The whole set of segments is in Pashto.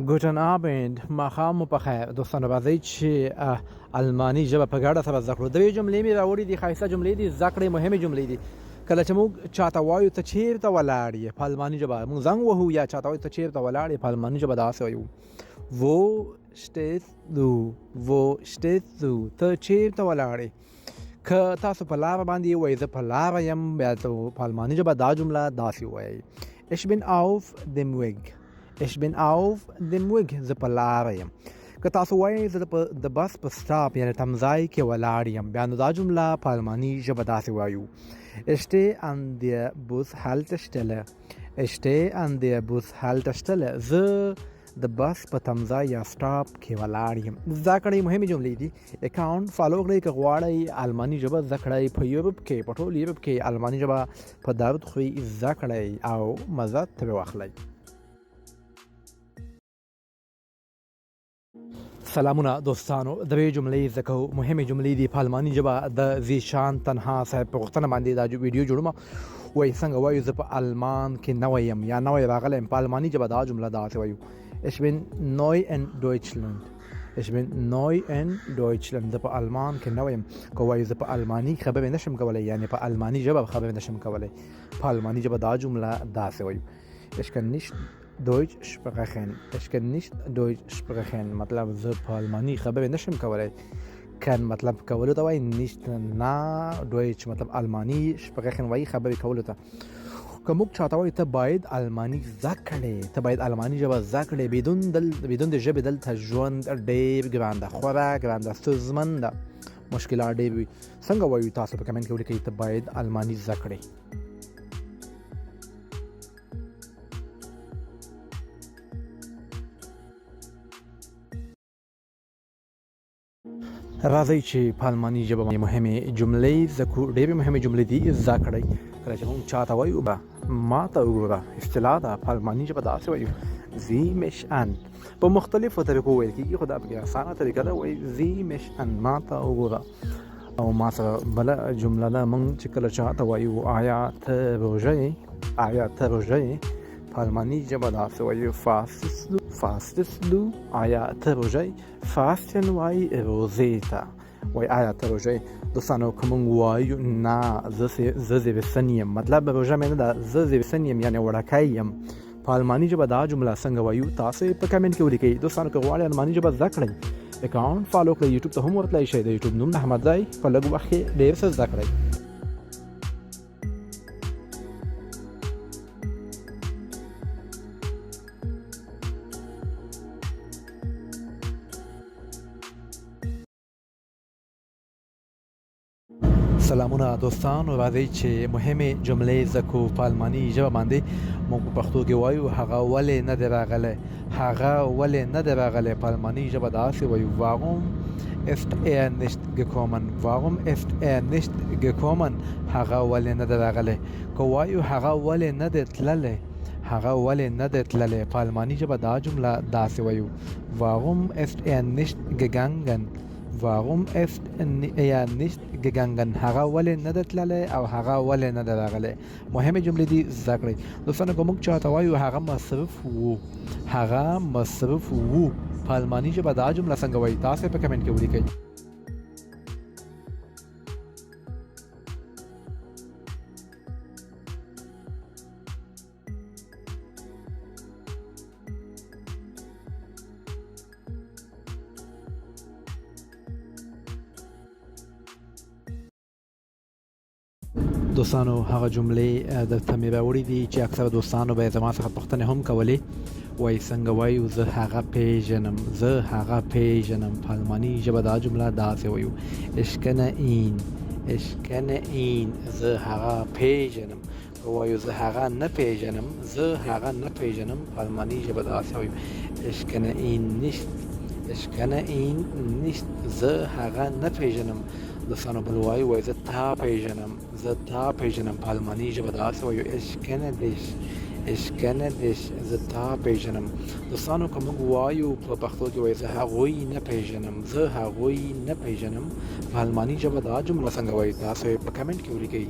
Guten Abend، ماښام مو په خیر دوستانو. راځئ چې الماني ژبه په ګډه سره زده کړو. درې جملې مې راوړې دي، ښایسته جملې دي، زده کړئ، مهمې جملې دي. کله چې موږ چاته وایو ته چیرته ولاړ یې، په الماني ژبه موږ زنګ وهو یا چاته وایو ته چیرته ولاړ یې، په الماني ژبه داسې وایو: Wo stehst du؟ Wo stehst du؟ ته چیرته ولاړ یې؟ که تاسو په لاره باندې وایئ زه په لاره یم، بیا په الماني ژبه دا جمله داسې ووایئ: Ich bin auf dem Weg. Ich bin auf dem Weg. زه په لاره یم. که تاسو وایئ زه د بس په سټاپ یعنی تمځای کې ولاړ یم، بیا نو دا جمله په الماني ژبه داسې وایو: Ich stehe an der Bushaltestelle. Ich stehe an der Bushaltestelle. زه د بس په تمځای یا سټاپ کې ولاړ یم. زده کړئ، مهمې جملې دي. اکاونټ فالو کړئ که غواړئ الماني ژبه زده کړئ. په یورپ کې، په ټول یورپ کې الماني ژبه په درد خوري. زده کړئ او مزه ترې واخلئ. سلامونه دوستانو، درې جملې زده کوو، مهمې جملې دي په الماني ژبه. د زیشان تنها صاحب په غوښتنه باندې دا ویډیو جوړوم. وایي څنګه وایو زه په المان کې نوی یم یا نوی راغلی یم؟ په الماني ژبه دا جمله داسې وایو: Ich bin neu in Deutschland. Ich bin neu in Deutschland. زه په المان کې نوی یم. که وایو زه په الماني خبرې نشم کولی، یعنی په الماني ژبه خبرې نشم کولی، په الماني ژبه دا جمله داسې وایو: Ich kann nicht Deutsch sprechen. Ich kann nicht Deutsch sprechen. مطلب زه په الماني خبرې نشم کولی. کن مطلب کولو ته وایي، nicht نه، Deutsch مطلب الماني، sprechen وایي خبرې کولو ته. که موږ چاته وایو ته باید الماني زده کړې، ته باید الماني ژبه زده کړې، بدون د ژبې دلته ژوند ډېر ګران ده، خورا ګران ده، ستونزمن ده، مشکلات ډېر وي. څنګه وایو؟ تاسو په کمنټ کې ولیکئ ته باید الماني زده کړې. راځئ چې په الماني ژبه باندې مهمې جملې زده کړو. ډېرې مهمې جملې دي، زده کړئ. کله چې موږ چاته وایو ما ته وګوره، اصطلاح ده، په الماني ژبه داسې وایو: Sieh mich an. په مختلفو طریقو ویل کېږي، خو دا پکې اسانه طریقه ده، وایي Sieh mich an، ما ته وګوره. او ما سره بله جمله ده، موږ چې کله چاته وایو آیا ته روژه یې، آیا ته روژه یې، په الماني ژبه داسې وایو: Fastest du؟ Fastest du؟ آیا ته روژه یې؟ Fasten وایي روزې ته، وایي آیا ته روژه یې؟ دوستانو که موږ وایو نه زه زیبسن یم، مطلب روژه مې نه ده، زه زیبسن یم یعنې وړکی یم، په الماني ژبه دا جمله څنګه وایو؟ تاسو په کمنټ کې ولیکئ. دوستانو که غواړئ الماني ژبه زده کړئ، اکاونټ فالو کړئ، یوټیوب ته هم ورتلای شئ. د یوټیوب نوم احمدزی. په لږ وخت کې ډېر څه زده کړئ. سلامونه دوستانو، راځئ چې مهمې جملې زده کړو په الماني ژبه باندې. موږ په پښتو کې وایو هغه ولې نه دی راغلی، هغه ولې نه دی راغلی، په الماني ژبه داسې وایو: Warum ist er nicht gekommen؟ Warum ist er nicht gekommen؟ هغه ولې نه دی راغلی. که وایو هغه ولې نه دی تللی، هغه ولې نه دی تللی، په الماني ژبه دا جمله داسې وایو: Warum ist er nicht gegangen؟ Warum ist er nicht gegangen؟ هغه ولې نه دی تللی او هغه ولې نه دی راغلی. مهمې جملې دي، زده کړئ. دوستانو که موږ چاته وایو هغه مصروف وو، هغه مصروف وو، په الماني ژبه دا جمله څنګه وایي؟ تاسو په کمنټ کې ولیکئ. دوستانو هغه جملې درته مې راوړې دي چې اکثره دوستانو به یې زما څخه پوښتنې هم کولې. وایي څنګه وایو زه هغه پیژنم، زه هغه پیژنم، په الماني ژبه دا جمله داسې وایو: Ich kenne ihn. Ich kenne ihn. زه هغه پیژنم. که وایو زه هغه نه پیژنم، زه هغه نه پیژنم، په الماني ژبه داسې وایو: Ich kenne ihn nicht. Ich kenne ihn nicht. زه هغه نه پیژنم. دوستانو بل وایي، وایي زه تا پیژنم، زه تا پیژنم، په الماني ژبه داسې وایو: Ich kenne dich. Ich kenne dich. زه تا پیژنم. دوستانو که موږ وایو په پښتو کې وایي زه هغوی نه پیژنم، زه هغوی نه پیژنم، په الماني ژبه دا جمله څنګه وایي؟ تاسو یې په کمنټ کې ولیکئ.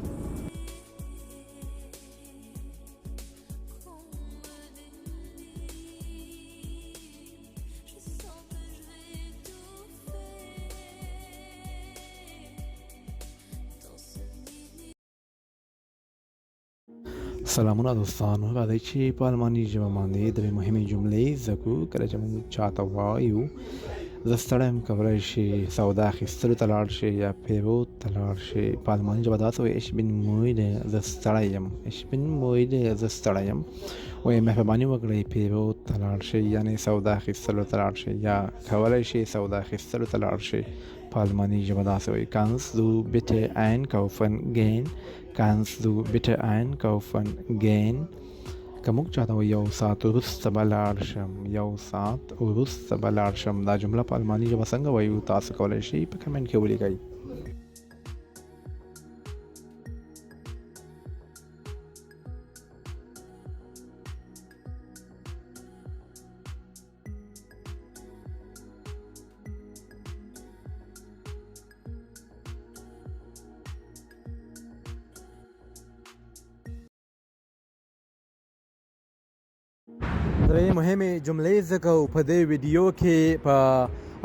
سلامونه دوستانو، راځئ چې په الماني ژبه باندې درې مهمې جملې زده کړو. کله چې موږ چاته وایو زه ستړی یم، کولی شي سودا اخیستلو ته لاړ شي یا پیرود ته لاړ شي. په الماني ژبه داسې وایي: Ich bin müde، زه ستړی یم. Ich bin müde، زه ستړی یم. وایي مهرباني وکړئ پیرود ته لاړ شئ، یعنې سودا اخیستلو ته لاړ شئ، یا کولی شي سودا اخیستلو ته لاړ شئ. په الماني ژبه داسې وایي: Kannst du bitte einkaufen gehen؟ Kannst du bitte einkaufen gehen؟ که موږ چاته وایو یو ساعت وروسته به لاړ شم، یو ساعت وروسته به لاړ شم، دا جمله په الماني ژبه څنګه وایو؟ تاسو کولی شئ په کمنټ کې ولیکئ. درې مهمې جملې زده کوو په دې ویډیو کې په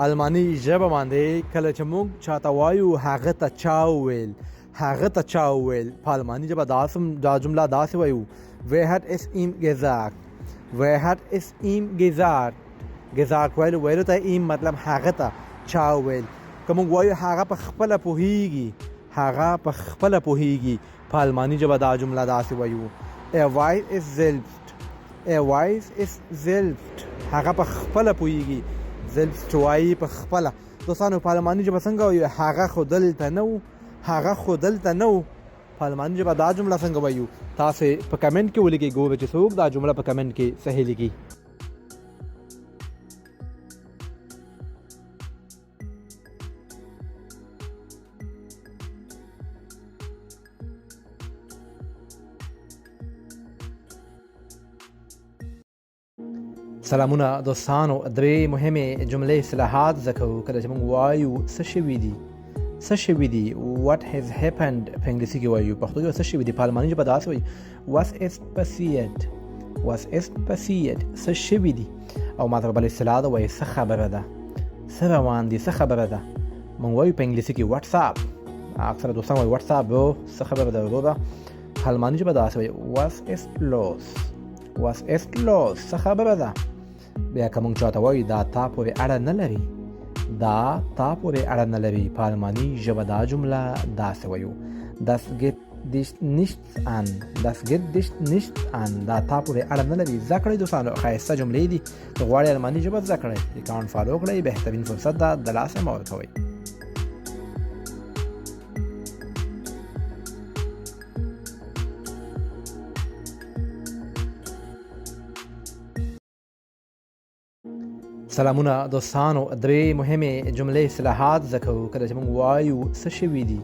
الماني ژبه باندې. کله چې موږ چاته وایو هغه ته چا وویل، هغه ته چا وویل، په الماني ژبه دا جمله داسې وایو: Wer hat es ihm gesagt؟ Wer hat es ihm gesagt؟ gesagt ویلو، ویلو ته، ihm مطلب هغه ته چا وویل. که موږ وایو هغه په خپله پوهیږي، هغه په خپله پوهیږي، په الماني ژبه دا جمله داسې وایو: Er weiß es selbst. Er weiß es selbst. هغه په خپله پوهیږي. Selbst وایي په خپله. دوستانو، په الماني ژبه څنګه وایو هغه خو دلته نه و؟ هغه خو دلته نه و، په الماني ژبه دا جمله څنګه وایو؟ تاسو په کمنټ کې ولیکئ، ګورو چې څوک دا جمله په کمنټ کې صحیح لیکي. سلامونه دوستانو، درې مهمې جملې اصطلاحات زده کوو. کله چې موږ وایو څه شوي دي، څه شوي دي، what has happened په انګلیسي کې وایو، پښتو کې څه شوي دي، په الماني ژبه داسې وایي: was ist passiert؟ was ist passiert؟ څه شوي دي. او ما ته بله اصطلاح ده، وایي څه خبره ده، څه روان دي، څه خبره ده. موږ وایو په انګلیسي کې what's up، اکثره دوستان وایي what's up bro، څه خبره ده وروره. په الماني ژبه داسې وایي: was ist los؟ was ist los؟ څه خبره ده. بیا که موږ چاته وایو دا تا پورې اړه نه لري، دا تا پورې اړه نه لري، په الماني ژبه دا جمله داسې وایو: das geht dich nichts an. das geht dich nichts an. دا تا پورې اړه نه لري. زده کړئ دوستانو، ښایسته جملې دي. که غواړئ الماني ژبه زده کړئ، اکاونټ فالو کړئ، بهترین فرصت ده، د لاسه مه ورکوئ. سلامونه دوستانو، درې مهمې جملې اصطلاحات زده کوو. کله چې موږ وایو څه شوي دي،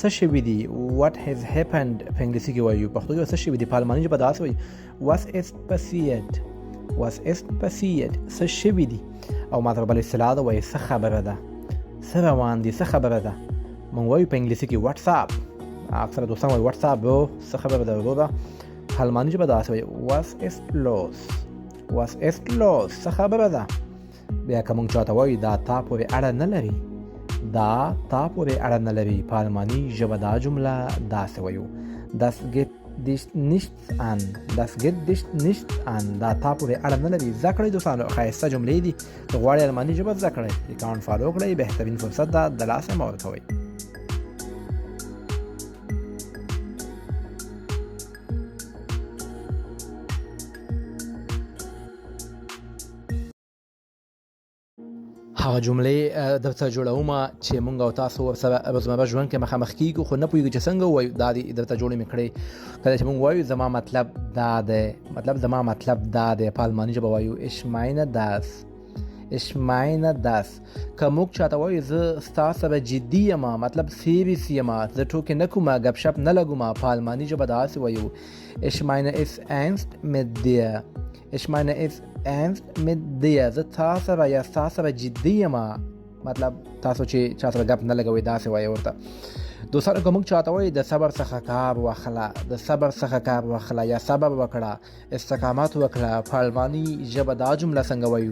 څه شوي دي، what has happened په انګلیسي کې وایو، پښتو کې څه شوي دي، په الماني ژبه داسې وایي: was ist passiert؟ was ist passiert؟ څه شوي دي. او ما ته بله اصطلاح ده، وایي څه خبره ده، څه روان دي، څه خبره ده. موږ وایو په انګلیسي کې what's up، اکثره دوستان وایي what's up bro، څه خبره ده وروره. په الماني ژبه داسې وایي: was ist los؟ was ist los؟ څه خبره ده. بیا که موږ چاته وایو دا تا پورې اړه نه لري، دا تا پورې اړه نه لري، په الماني ژبه دا جمله داسې وایو: das geht dich nichts an. das geht dich nichts an. دا تا پورې اړه نه لري. زده کړئ دوستانو، ښایسته جملې دي. که غواړئ الماني ژبه زده کړئ، اکاونټ فالو کړئ، بهترین فرصت ده، د لاسه مه ورکوئ. هغه جملې درته جوړوم چې مونږ او تاسو ورسره روزمره ژوند کې مخامخ کیږو، خو نه پوهیږو چې څنګه ووایو. دا دي درته جوړې مې کړې. کله چې مونږ وایو زما مطلب دا دی، مطلب زما مطلب دا دی، په الماني ژبه وایو ich meine das. ich meine das. که موږ چاته وایو زه ستا سره جدي یم، مطلب serious یم، زه ټوکې نه کوم، ګپ شپ نه لګوم، په الماني ژبه داسې وایو: ich meine es ernst mit dir. ich meine es ernst mit dir. زه تا سره یا ستا سره جدي یم، مطلب تاسو چې چا سره ګپ نه لګوئ داسې وایي ورته. دوستانو، که موږ چاته وایو د صبر څخه کار واخله، د صبر څخه کار واخله یا صبر وکړه، استقامت وکړه، په الماني ژبه دا جمله څنګه وایو؟